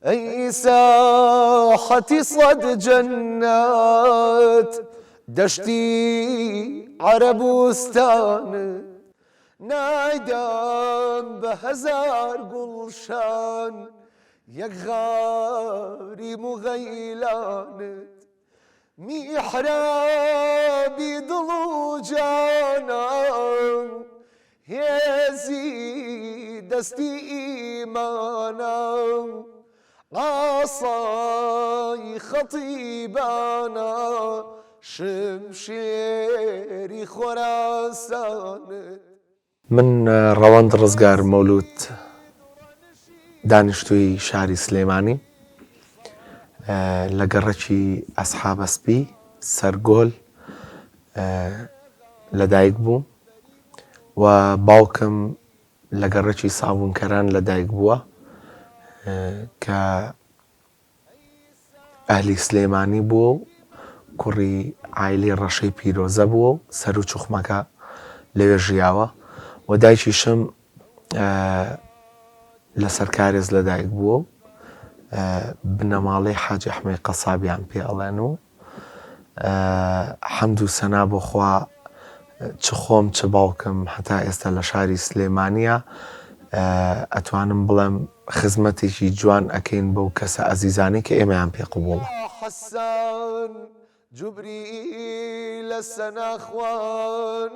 ئەی ساحەتی سەد جەننەت دەشتی عەرەبوستانت نایدەم بە هەزار گوڵشەن یەک غاری موغەیلانت میحرابی دڵ و جانان هێزی دەستی ئیمانە عاسای خەتیبانە شمشێری خۆراسانت. من ڕەوەند ڕزگار مەولود دانیشتووی شاری سلێمانی لە گەڕەکی ئەسحابەسپی سەرگۆل لەدایک بووم و باوکم لە گەڕەکی سابوونکەران لەدایک بووە کە ئەهلی سلێمانی بووە و کوڕی عایلەی ڕەشەی پیرۆزە بووە و سەرو چوخمەکە لەوێ ژیاوە و دایکیشم لە سەرکارێز لەدایک بووە و بنەماڵەی حاجی ئەحمەی قەسابیان پێ ئەڵێن و حەمد و سەنا بۆ خوا چ خۆم چ باوکم هەتا ئێستا لە شاری سلێمانیە ئەتوانم بڵێم خزمەتێکی جوان ئەکەین بەو کەسە ئەزیزانەی کە ئێمەیان پێ قبوڵە. حەسان جوبری لە سەنا خوانت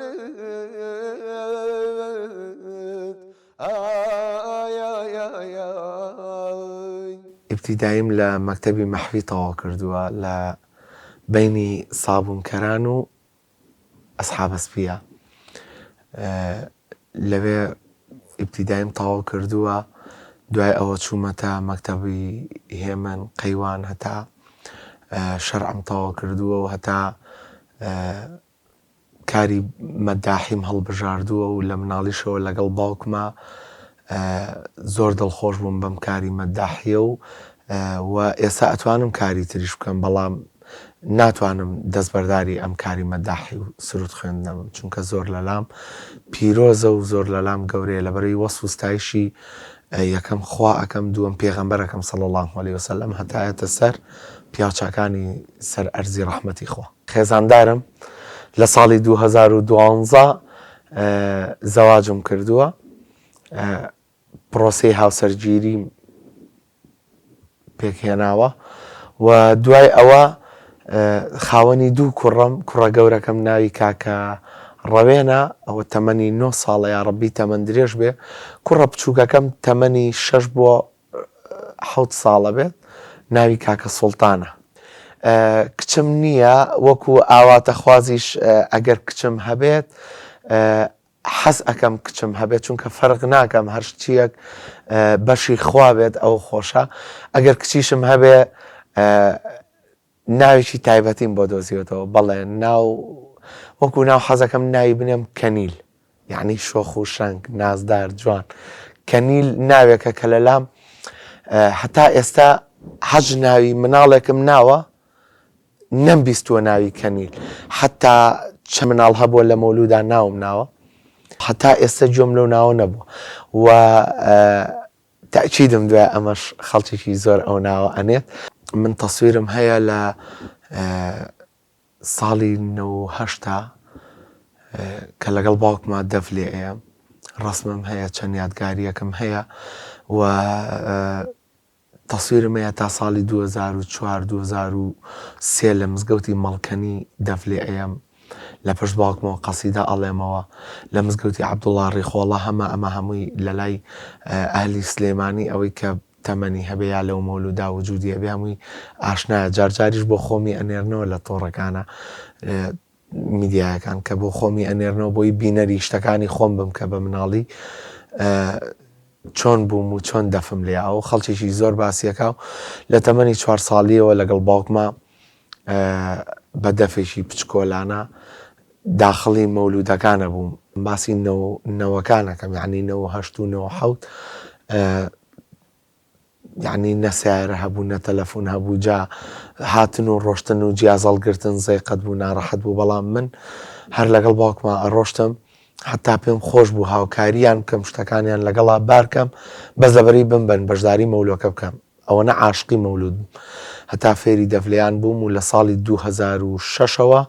ئای ئای ئای ئای. ئیبتیداییم لە مەکتەبی مەحوی تەواو کردووە لە بەینی سابوونکەران و ئەسحابەسپییە لەوێ ئیبتیدایم تەواو کردووە دوای ئەوە چوومەتە مەکتەبی هێمن قەیوان هەتا شەرعم تەواو کردووە و هەتا کاری مەداحیم هەڵبژاردووە و لە مناڵیشەوە لەگەڵ باوکما زۆر دڵخۆش بووم بەم کاری مەداحیە و و ئێستا ئەتوانم کاری تریش بکەم بەڵام ناتوانم دەستبەرداری ئەم کاری مەداحی و سرود خوێندنە بم چونکە زۆر لەلام پیرۆزە و زۆر لەلام گەورەیە لەبەرەی وەصف و ستایشی یەکەم خوا ئەکەم دووەم پێغەمبەرەکەم صلی اللە علیه وسلم هەتایەتە سەر پیاوچاکانی سەر ئەرزی ڕەحمەتی خوا. خێزاندارم لە ساڵی 2012 زەواجم کردووە پرۆسەی هاوسەرگیریم پێکهێناوە و دوای ئەوە خاوەنی دوو کوڕم، کوڕە گەورەکەم ناوی کاکە ڕەوێنە ئەوە تەمەنی نۆ ساڵە یاڕەبی تەمەن درێژ بێ، کوڕە بچووکەکەم تەمەنی شەش بۆ حەوت ساڵە بێت ناوی کاکە سوڵتانە. کچم نییە وەکو ئاواتەخوازیش ئەگەر کچم هەبێت حەز ئەکەم کچم هەبێت چونکە فەرق ناکەم هەر شتیەک بەشی خوا بێت ئەو خۆشە ئەگەر کچیشم هەبێ ناوێکی تایبەتیم بۆ دۆزیوەتەوە بەڵێ ناو وەکو ناو حەزەکەم ناوی بنێم کەنیل یعنی شۆخ و شەنگ نازدار جوان کەنیل ناوێکە کە لەلام هەتا ئێستا حەج ناوی مناڵێکم ناوە نەمبیستووە ناوی کەنیل حەتا چەند مناڵ هەبووە لە مەولودا ناوم ناوە حەتا ئێستا گوێم لەو ناوە نەبووە و تەئکیدم دوای ئەمەش خەڵکێکی زۆر ئەو ناوە ئەنێت. من تەسویرم هەیە لە ساڵی نەوەهەشتا کە لەگەڵ باوکما دەف لێ ئەیەم ڕەسمم هەیە چەند یادگاریەکم هەیە و تەسویرم هەیە تا ساڵی 2004 2003 لە مزگەوتی مەڵکەنی دەف لێ ئەیەم لە پشت باوکمەوە قەسیدە ئەڵێمەوە لە مزگەوتی عەبدوڵا ڕیخۆڵە هەمە ئەمە هەمووی لەلای ئەهلی سلێمانی ئەوەی کە تەمەنی هەبێ یا لەو مەولودا وجودی هەبێ هەمووی ئاشنایە جارجاریش بۆ خۆمی ئەنێرنەوە لە تۆڕەکانە میدیایەکان کە بۆ خۆمی ئەنێرنەوە بۆی بینەری شتەکانی خۆم بم کە بە مناڵی چۆن بووم و چۆن دەفم لێ ئەو خەڵکێکی زۆر باسیەکە و لە تەمەنی چوار ساڵیەوە لەگەڵ باوکما بە دەفێکی بچکۆلانە داخڵی مەولودەکانە بووم باسی نەوەکانەکەم یعنی نەوە هەشت و نەوە حەوت یەعنی نە سەیارە هەبوو نە تەلەفون هەبوو جا هاتن و ڕۆشتن و جیازەڵگرتن زەیقەت بوو ناڕەحەت بوو بەڵام من هەر لەگەڵ باوکما ئەڕۆشتم حتا پێم خۆش بوو هاوکاریان بکەم شتەکانیان لەگەڵا بارکەم بەس لەبەری بمبەن بەشداری مەولۆکە بکەم. ئەوەنە عاشقی مەولود بووم هەتا فێری دەفلێیان بووم و لە ساڵی 2006 ەوە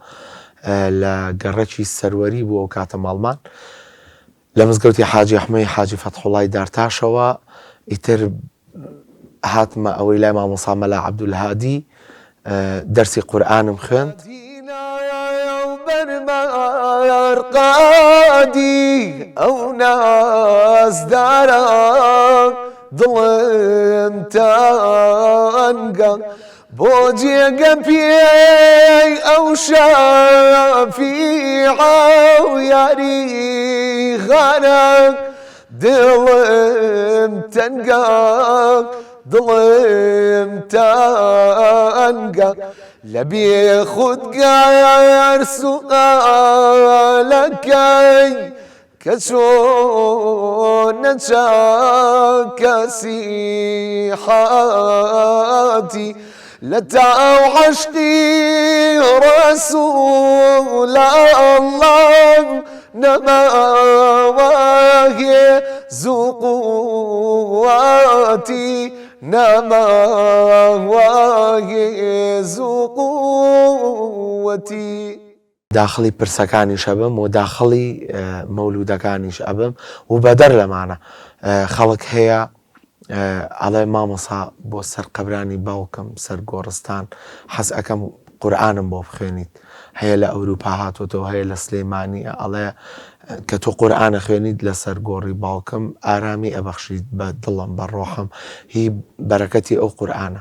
لە گەڕەکی سەروەری بوو ئەو کاتە ماڵمان لە مزگەوتی حاجی ئەحمەی حاجی فەتحوڵای دارتاشەوە ئیتر هاتمە ئەوەی لای مامۆسا مەلا عەبدولهادی دەرسی قورئانم خوێند. بۆ جێگە پێی ئەو شەفیعە و یاری غارە دڵم تەنگە دڵم تەنگە لە بێ خودگار سوئالەکەی کە چۆنە چاکەسی حاتی لە تاو عەشقی ڕەسوول اللە نەماوە هێز و قوواتی نەماوە هێز و قووەتی. داخڵی پرسەکانیش ئەبم و داخڵی مەولودەکانیش ئەبم و بەدەر لەمانە خەڵک هەیە ئەڵێ مامۆسا بۆ سەر قەبرانی باوکم سەر گۆڕستان حەز ئەکەم قورئانم بۆ بخوێنیت هەیە لە ئەوروپا هاتۆتەوە هەیە لە سلەیمانیە ئەڵێ کە تۆ قورئانە خوێنیت لەسەر گۆڕی باوکم ئارامی ئەبەخشیت بە دڵم بە ڕۆحم هی بەرەکەتی ئەو قورئانە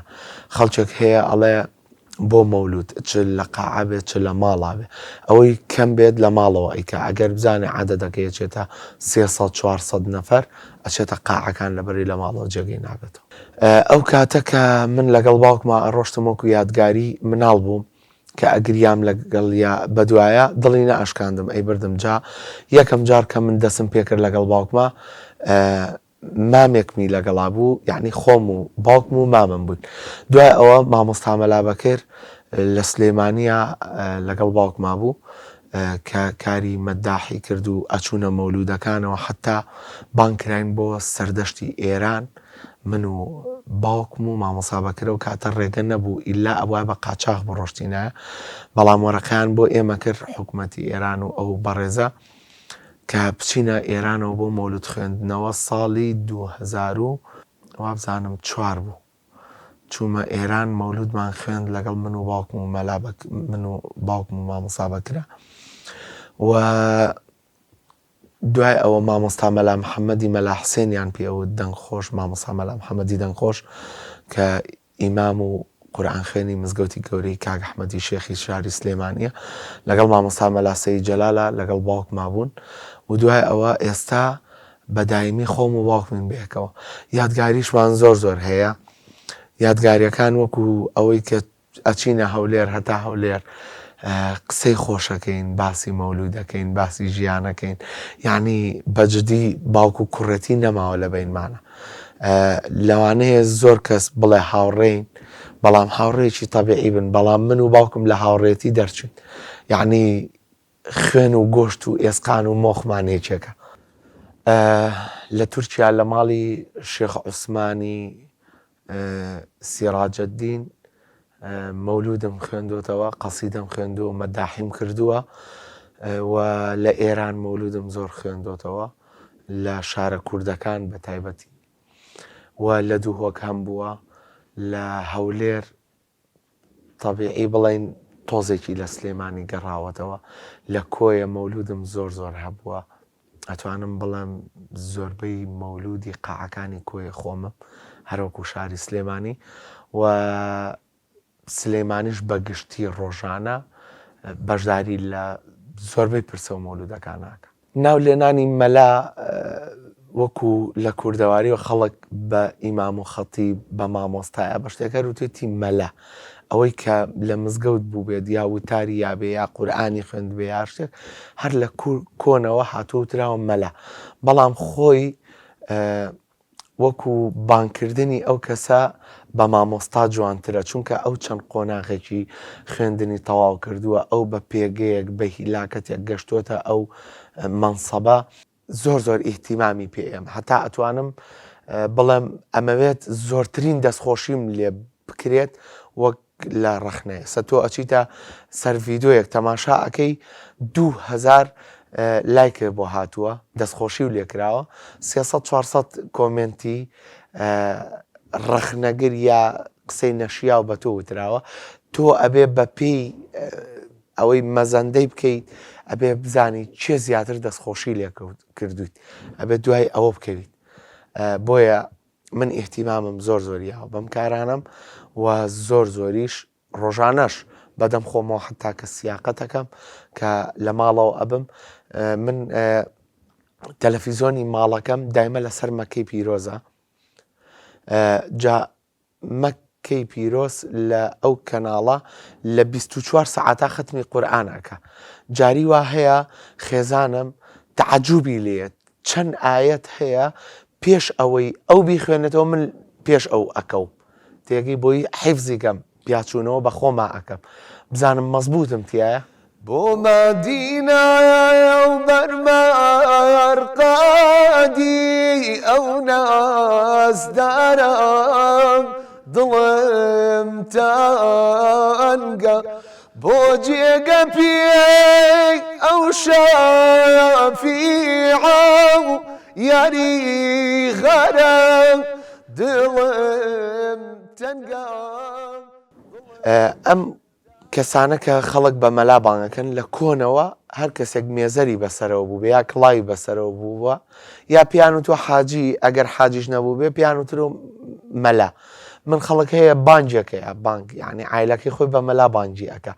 خەڵکێک هەیە ئەڵێ بۆ مەولود چ لە قاعە بێت چ لە ماڵا بێ ئەوەی کەم بێت لە ماڵەوە ئەیکا ئەگەر بزانێ عەدەدەکەی ئەچێتە 300 400 نەفەر ئەچێتە قاعەکان لەبەری لە ماڵەوە جێگەی نابێتەوە. ئەو کاتە کە من لەگەڵ باوکما ئەڕۆشتم وەکو یادگاری مناڵ بووم کە ئەگریام لەگەڵیا بەدوایە دڵی نەئەشکاندم ئەیبردم جا یەکەم جار کە من دەسم پێکرد لەگەڵ باوکما مامێکمی لەگەڵا بوو یەعنی خۆم و باوکم و مامم بووین دوای ئەوە مامۆستا مەلا بەکر لە سلێمانیا لەگەڵ باوکما بوو کە کاری مەداحی کرد و ئەچوونە مەولودەکانەوە حتا بانگ کراین بۆ سەردەشتی ئێران من و باوکم و مامۆسا بەکرە و کاتە ڕێگە نەبوو ئیلا ئەبوایە بە قاچاخ بڕۆشتینایە بەڵام وەرەقەیان بۆ ئێمە کرد حکومەتی ئێران و ئەو بەڕێزە کە بچینە ئێرانەوە بۆ مەولود خوێندنەوە ساڵی 2000 و وابزانم چوار بوو چوومە ئێران مەولودمان خوێند لەگەڵ من و باوکم و مەلا بەک من و باوکم و مامۆستا بەکرە و دوای ئەوە مامۆستا مەلا محەممەدی مەلا حسێنیان پێوت دەنگخۆش مامۆستا مەلا محەممەدی دەنگخۆش کە ئیمام و قورئانخوێنی مزگەوتی گەورەی کاک ئەحمەدی شێخی شاری سلێمانییە، لەگەڵ مامۆستا مەلا سەید جەلالە لەگەڵ باوکما بوون و دوای ئەوە ئێستا بە دایمی خۆم و باوکمین بەیەکەوە. یادگاریشمان زۆر زۆر هەیە، یادگارییەکان وەکو ئەوەی کە ئەچینە هەولێر هەتا هەولێر قسەی خۆشەکەین، باسی مەولوودەکەین، باسی ژیانەکەین، یانی بە جدی باوک و کوڕێتی نەماوە لە بەینمانا. لەوانەیە زۆر کەس بڵێ هاوڕێین بەڵام هاوڕێکی تەبیعی بن بەڵام من و باوکم لە هاوڕێتی دەرچوین یعنی خوێن و گۆشت و ئێسقان و مۆخمان یەکێکە لە تورکیا لە ماڵی شێخ عوسمانی سیراجەدین مەولودم خوێندوتەوە قەسیدەم خوێندووە مەداحیم کردووە و لە ئێران مەولودم زۆر خوێندوتەوە لە شارە کوردەکان بە تایبەتی و لە دوهۆک هەم بووە لە هەولێر تەبیعی بڵێین تۆزێکی لە سلێمانی گەڕاوەتەوە لە کۆیە مەولودم زۆر زۆر هەبووە ئەتوانم بڵێم زۆربەی مەولودی قاعەکانی کۆیە خۆمم هەروەکو شاری سلێمانی و سلێمانیش بە گشتی ڕۆژانە بەشداری لە زۆربەی پرسە و مەولودەکان ناکە. ناو لێنانی مەلا وەکو لە کوردەواری و خەڵک بە ئیمام و خەتیب بە مامۆستایە بە شتێک هەر وتێتی مەلا ئەوەی کە لە مزگەوت بووبێت یا وتاری یابێ یا قورئانی خوێندبێ یا شتێک هەر لە کۆنەوە هاتووە وتراوە مەلا بەڵام خۆی وەکو بانگکردنی ئەو کەسە بە مامۆستا جوانترە، چونکە ئەو چەند قۆناغێکی خوێندنی تەواو کردووە، ئەو بە پێگەیەک، بە هیلاکەتێک گەشتۆتە ئەو مەنسەبە، زۆر زۆر ئیهتیمامی پێ ئێم، هەتا ئەتوانم. بڵێم ئەمەوێت زۆرترین دەستخۆشیم لێ بکرێت وەک لە ڕەخنە ئێستا تۆ ئەچیتە سەر ڤیدۆیەک تەماشا ئەکەی 2000 لایک بۆ هاتووە دەستخۆشی و لێکراوە 300 400 کۆمێنتی ڕەخنەگر یا قسەی نەشیاو بە تۆ وتراوە تۆ ئەبێ بە پێی ئەوەی مەزەندەی بکەیت ئەبێ بزانی کێ زیاتر دەستخۆشی لێ کردویت ئەبێ دوای ئەوە بکەویت بۆیە من ئیهتیمامم زۆر زۆر یاوە بەم کارانەم و زۆر زۆریش ڕۆژانەش بەدەم خۆمەوە حتا کە سیاقەتەکەم کە لە ماڵەوە ئەبم من تەلەفیزۆنی ماڵەکەم دایمە لەسەر مەکەی پیرۆزە جا مەککەی پیرۆز لە ئەو کەناڵە لە 24 سەعاتا ختمی قورئان ئەکا جاری وا هەیە خێزانم تەعەجوبی لێیەت چەند ئایەت هەیە پێش ئەوەی ئەو بیخوێنێتەوە من پێش ئەو ئەکەوم تێگەی بۆی حیفزی کەم پیاچوونەوە بە خۆما ئەکەم بزانم مەزبووتم تیایە. بۆ مەدینە و بەر مەرقەدی ئەو نازدارە دڵم تەنگە بۆ جێگە پێی ئەو شەفیعە و یاری غارە دڵم تەنگە. ئەم کەسانە کە خەڵک بە مەلا بانگ ئەکەن لە کۆنەوە هەر کەسێک مێزەری بەسەرەوە بووبێ یا کڵاوی بەسەرەوە بووە یا پێیان وتووە حاجی ئەگەر حاجیش نەبووبێ پێیان وترو مەلا من خەڵک هەیە بانگێکەیە بانگ یعنی عایلەکەی خۆی بە مەلا بانگی ئەکا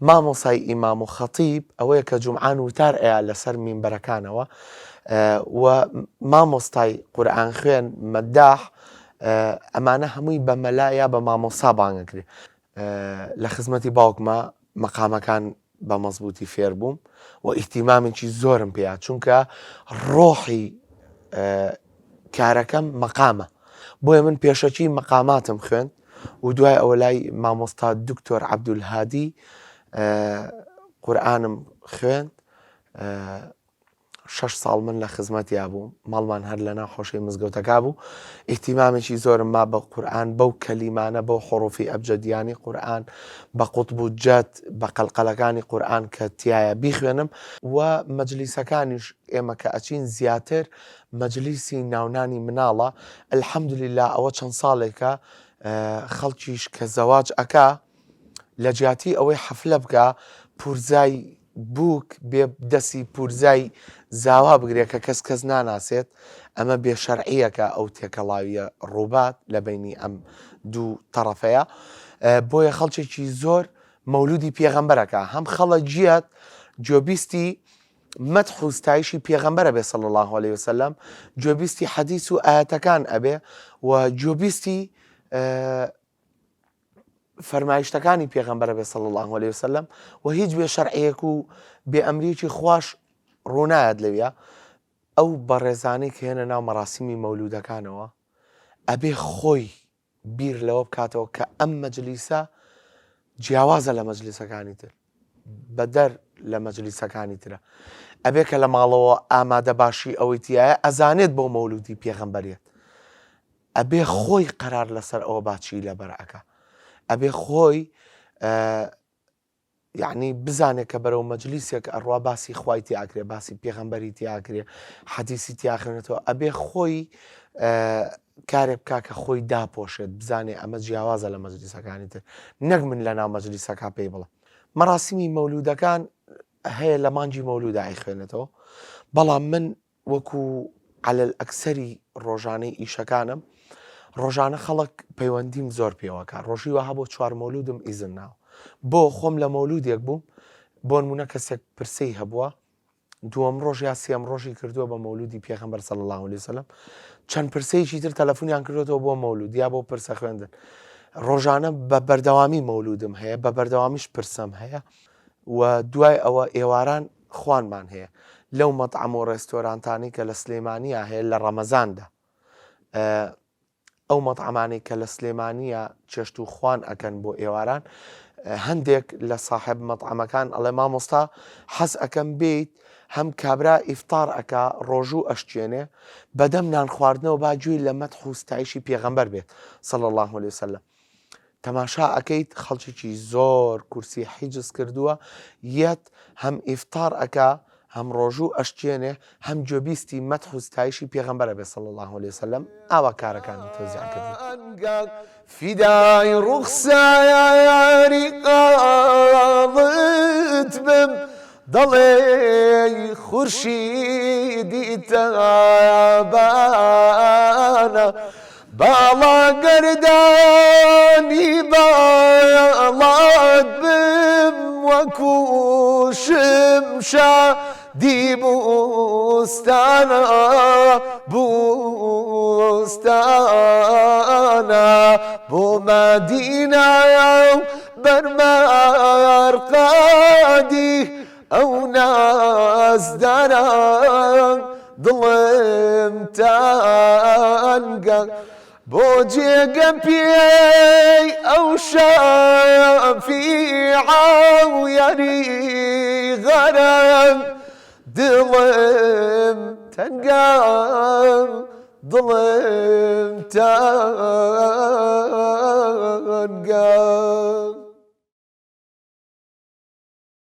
مامۆسای ئیمام و خەتیب ئەوەیە کە جومعان وتار ئەیا لەسەر مینبەرەکانەوە و مامۆستای قورئان خوێن مەداح ئەمانە هەمووی بە مەلا یا بە مامۆستا بانگەکرێ لە خزمەتی باوکما مەقامەکان بە مەزبووتی فێر بووم و ئیهتیمامێکی زۆرم پێیا چونکە ڕۆحی کارەکەم مەقامە بۆیە من پێشەکی مەقاماتم خوێند و دوای ئەوە لای مامۆستا دکتۆر عەبدولهادی قورئانم خوێند شەش ساڵ من لە خزمەتیا بووم، ماڵمان هەر لە ناو حەوشەی مزگەوتەکا بوو، ئیهتیمامێکی زۆرم ما بە قورئان، بەو کەلیمانە، بەو حوڕوفی ئەبجەدیانەی قورئان، بە قوتب و جەد، بە قەلقەلەکانی قورئان کە تیایە بیخوێنم. وە مەجلیسەکانیش ئێمە کە ئەچین زیاتر مەجلیسی ناونانی مناڵە، الحمدللە ئەوە چەند ساڵێکە خەڵکیش کە زەواج ئەکا لە جیاتی ئەوەی حەفلە بکا پورزای بووک بێ دەسی پورزای زاوا بگرێ کە کەس کەس ناناسێت، ئەمە بێ شەرعیەکە ئەو تێکەڵاویە ڕووبات لە بەینی ئەم دوو تەڕەفەیا، بۆیە خەڵکێکی زۆر مەولودی پێغەمبەر ئەکا، هەم خەڵک گیەت گوێبیستی مەدح و ستایشی پێغەمبەر ئەبێ صلی اللە علیە وسلم، گوێبیستی حەدیس و ئایەتەکان ئەبێ و گوێبیستی فەرمایشتەکانی پێغەمبەرە بێ صلی اللە علیه وسلم و هیچ بێ شەرعیەک و بێ ئەمریکی خواش ڕوونایەت لەویا ئەو بەڕێزانەی کە هێنە ناو مەراسیمی مەولودەکانەوە ئەبێ خۆی بیر لەوە بکاتەوە کە ئەم مەجلیسە جیاوازە لە مەجلیسەکانی تر بەدەر لە مەجلیسەکانی ترە ئەبێ کە لە ماڵەوە ئامادە باشی ئەوەی تایە ئەزانێت بۆ مەولودی پێغەمبەریت ئەبێ خۆی قەرار لەسەر ئەوە با چی لەبەر ئەکا ئەبێ خۆی یعنی بزانێت کە بەرەو مەجلیسێک ئەڕوا باسی خوای تیاکرێ باسی پێغەمبەری تیاکرێ حەدیسی تیاخوێنێتەوە ئەبێ خۆی کارێک بکا کە خۆی داپۆشێت بزانێ ئەمە جیاوازە لە مەجلیسەکانی تر نەک من لە ناو مەجلیسەکە پێی بڵێم مەراسیمی مەولودەکان هەیە لە مانگی مەولودا ئەیخوێنێتەوە بەڵام من وەکو عەلەل ئەکسەری ڕۆژانەی ئیشەکانم ڕۆژانە خەڵک پەیوەندیم زۆر پێوەکە ڕۆژی وەها بۆ چوار مەولودم ئیزن ناوە بۆ خۆم لە مەولودێک بووم بۆ نمونە کەسێک پرسەی هەبووە دووەم ڕۆژ یا سێم ڕۆژی کردووە بە مەولودی پێغەمبەر صلی الله علیه وسلم چەند پرسەیەکی تر تەلەفۆنیان کردوێتەوە بۆ مەولود یا بۆ پرسە خوێندن ڕۆژانە بە بەردەوامی مەولودم هەیە بە بەردەوامیش پرسەم هەیە و دوای ئەوە ئێواران خوانمان هەیە لەو مەتعەم و ڕێستۆرانتانەی کە لە سلێمانیا هەیە لە ڕەمەزاندا ئەو مەتعەمانەی کە لە سلێمانیا چێشت و خوان ئەکەن بۆ ئێواران هەندێک لە ساحێب مەتعەمەکان ئەڵێ مامۆستا حەز ئەکەم بیت هەم کابرا ئیفتار ئەکا ڕۆژوو ئەشکێنێ بەدەم نان خواردنەوە با گوێی لە مەدح و ستایشی پێغەمبەر بێت صلی اللە علیە وسلم تەماشا ئەکەیت خەڵکێکی زۆر کورسی حیجز کردووە یەت هەم ئیفتار ئەکا هەم ڕۆژوو ئەشکێنێ هەم گوێبیستی مەدح و ستایشی پێغەمبەر ئەبێ صلی اللە علیە وسلم ئاوا کارەکانم تەوزیع کردووە. فیدای ڕوخساری قاڵت بم دەڵێی خورشیدی تابانە باڵا گەردانی باڵات بم وەکو شمشادی بوستانە بوستانە بۆ مەدینە و بەرمەرقەدی ئەو نازدارە دڵم تەنگە بۆ جێگە پێی ئەو شەفیعە و یاری غەرم دڵم تەنگە دڵم تەنگە.